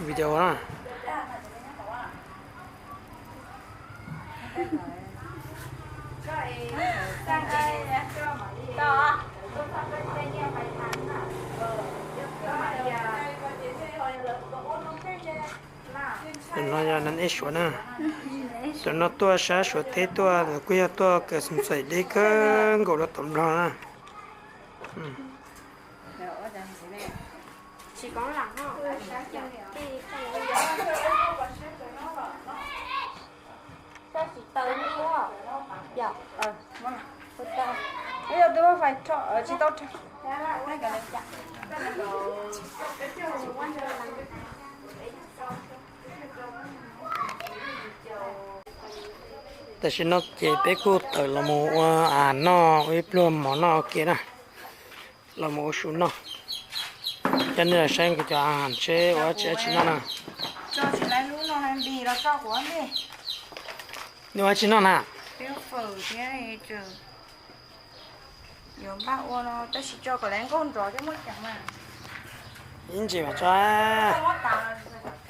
Video na. Tus no yog neeg ib Suav na. Tus no tuaj sab Suav teb tuaj, kuj yog tuaj kawm xeem txheem deb kawg nkaus rau tom Nplog na. Tam sim no ces peb kuj tawm los mus ua noj ua ib pluag mov noj ua ke na. Los mus ua su noj. Coj nej los saib kuv cov a has seb ua dab tsi dab tsi noj na. Nej ua dab tsi noj na? Ib ntsis mas tso.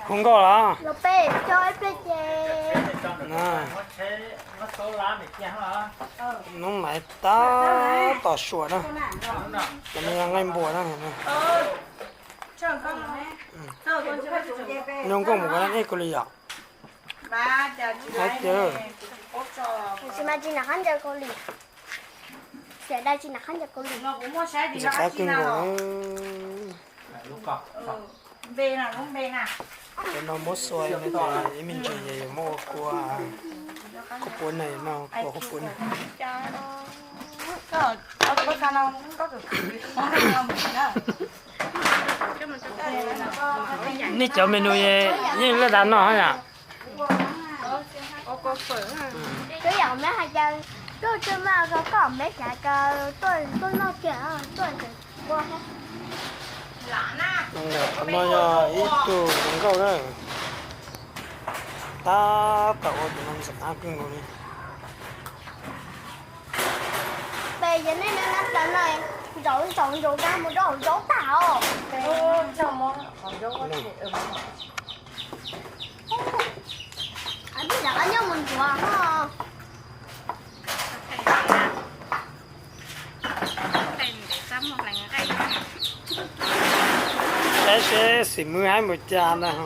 Hu nkauj los? Hnub maiv tab tom suam na. Cov no yog nqaij npua na. Zoo nkauj mus ua dab tsi Kaus Lim yom? Hais tias tsis mas tsis nram qab ncaws Kaus Lim. Xiam dai tsis nram qab ncaws Kaus Lim. Ntxim qab kawg nkaus. Cov no muab xuas no ces ib me ntsis ces yuav muab ua kua, kua puav na, no kua puav na. Nej cov menu yeej laj dav noj yom? Twb yog meb hais tias tuaj tsis mas koj meb xav tias tuaj noj kiag tuaj ua. Qhov no yog ib tug hluas nkauj na, tab tom ua tus no ntxim qab kawg nkaus li. Pes yog nej nab nab plaws no, ntsaum ntsaum ntsaum kag mus rau hauv zaub tag os. Ab, nyob mus ntxuav ho. Saib seb xim mwb haib npaum cas ntag.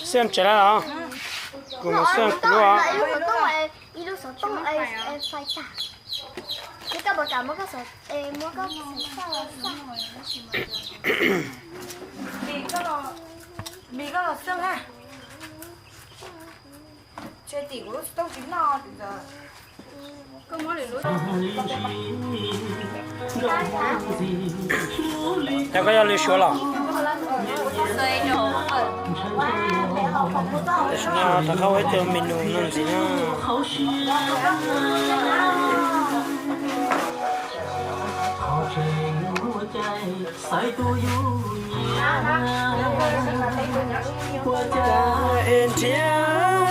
Xiab tsev lawm os. Kuv mus xiab kuv lub os. Ib lub xov tooj fais tag. Koj puas kam muab koj xov, muab koj xov tooj xaj? Ces koj yog lwm suav los? Tam sim no rov qab ua ib tug menu no ntxiv na. Xaiv tus yus nyiam, ua cas es nrhiav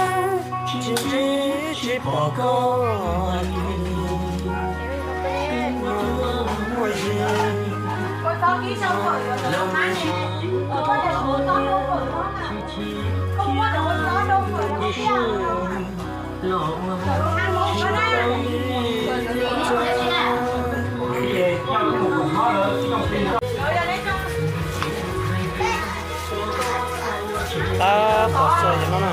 tsis ntsib tsis pom koj li. Ua li los ua tsis tau li. Tab tom txog no na.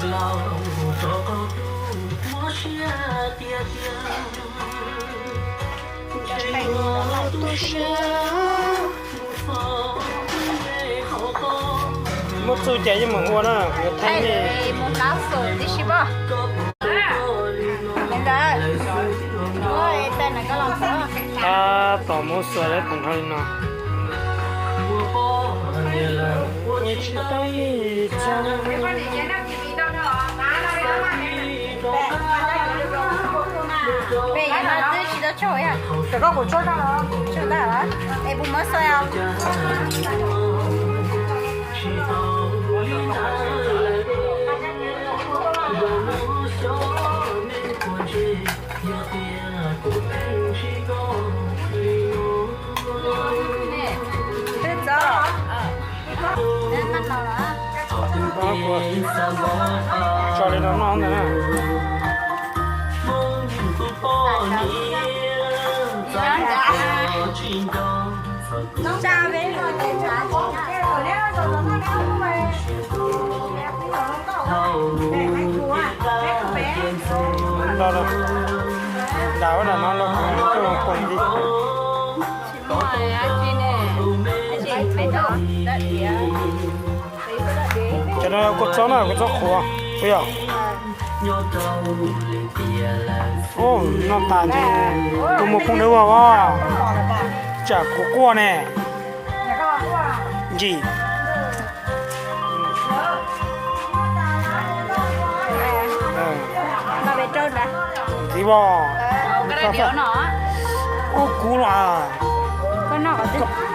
Los rov qab tu mob siab tiag tiag. Ntshe yuav tu siab mus txog Muab txuj ces yeej meem ua na, kuv yuav thaij nej. Tab tom muab xuas lawv tag nrho li no. Tso li no noj ntag na. Nram no los kuv coj los koom li. Cov no kua txob na, kua txob qhuav puas yog? Noj tas ntshe kuv mus phooj dawb ua os, tsam kuv quaj ne. Ntsis. Ntxiv os. Ub kuv los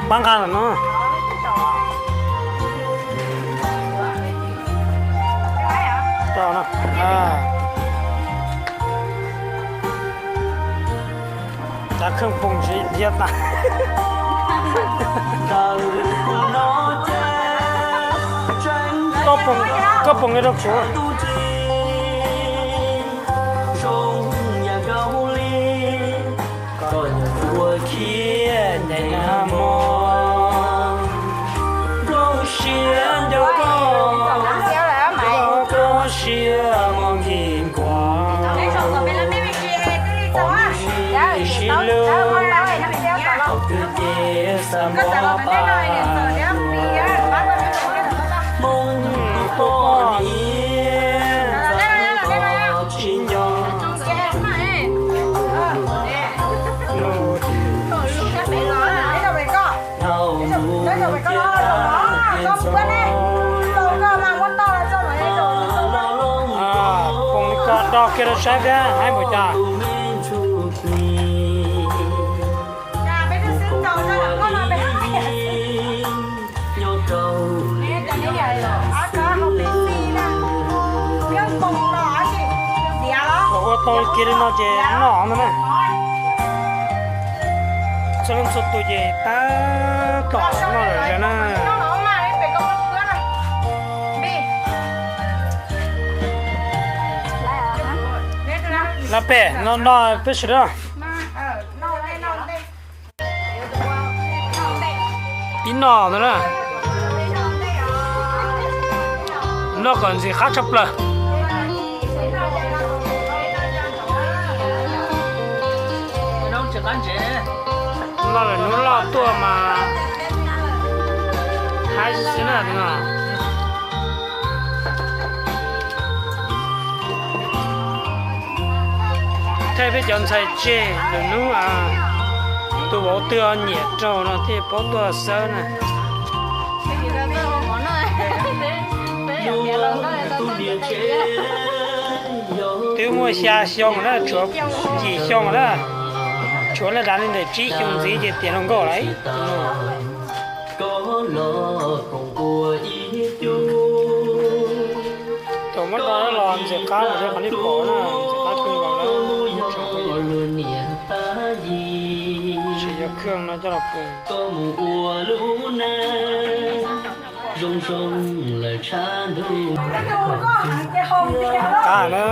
pab nqa lawm no. Cav kheej poom ntsis dhia tas. Koj poom li rau kuv. Koj nyuam qhuav khiav ncaim nag hmo, nplooj siab nco koj, nplooj siab muaj nkim nkuav. Qhov nws sib hlub, qhov twg ces xav npog pas, Hmoob tus poj niam txawm tsis nco. Poom li ko do kiag rau saib thiab, haib npaum cas. Ua tau kiag li no ces noj ntag na. Txhua leej txhua tus ces tab tom noj lawm na. Lawv pem no noj peb sawv daws. Pib noj ntag na. Noj kom ntxim qab tshaj plaws. Noj lwm hnub loj tuaj mas haib xwb na. Thaij peb cov ntxhais tseg lwm hnub, tus vauv twg nyiam raug no thiaj paub tuaj xawb na. Twb muaj xya xyoo na, tshuav yim xyoo na, tshuav laj dav li ntawm tsib xyoo ntxiv ces tiav hluas nkauj lawm. Thaum muab do los ntxim qab los yog qhov nej pom na, ntxim qab kawg nkaus na. Tsis yog khwj no coj los pum. Qab na,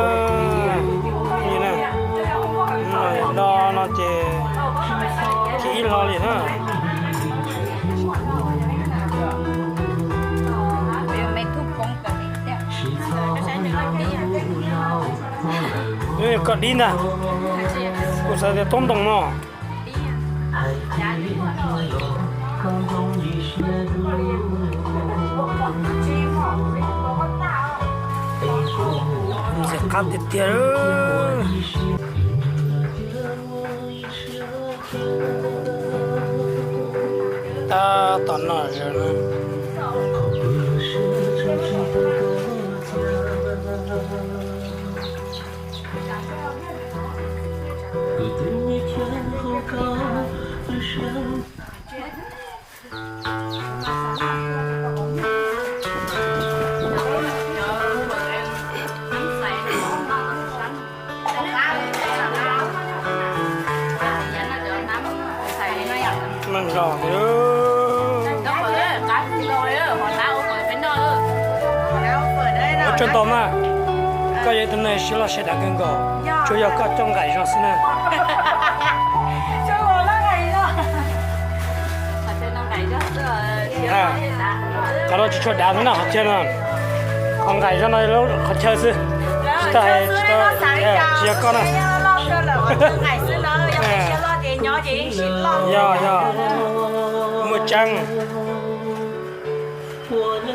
no no ces kiv ib hlo li na. Koj dib ntag, kuv xav tias toob ntoo no. Ntxim qab tiag tiag. Tab tom noj zaws na. Noj zog. Ua tsaug ntau mas, koj yog ib tug neeg siab loj siab dav kawg nkaus, tsuas yog koj coj nqaim zog xwb na. Qhov no tsis tshua dav xwb na, qhov chaw no, qhov nqaim zog no qhov chaw xwb, tsis tau, tsis yog koj na. Yog yog, muaj tseeb.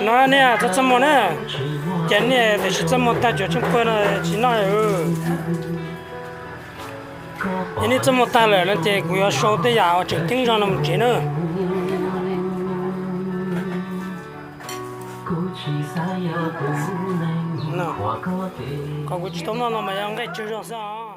No nej txhob txaj muag na, ces nej tiam sis txaj muag tag cuam tsheej pawg no tsis noj. Yog nej txaj muag tag lawm no ces kuv yuav sau tej yam uas tseem ceeb zog no mus tsev na. Qhov kuv tsis tau noj no mas yog nqaij tsawg zog xwb os.